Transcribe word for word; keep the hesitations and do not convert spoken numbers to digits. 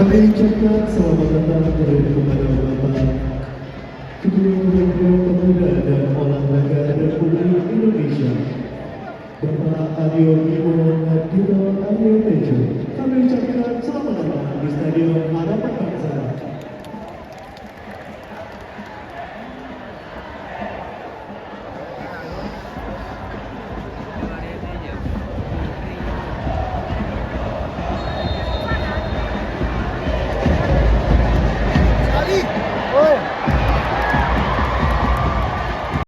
Kami ucapkan selamat datang kepada Bapak Ketua Kementerian Pemuda dan Olahraga Republik Indonesia, Bapak Aryo Bimo Nadhito Aryo Tejo. Kami ucapkan selamat datang di Stadion Harapan Bangsa.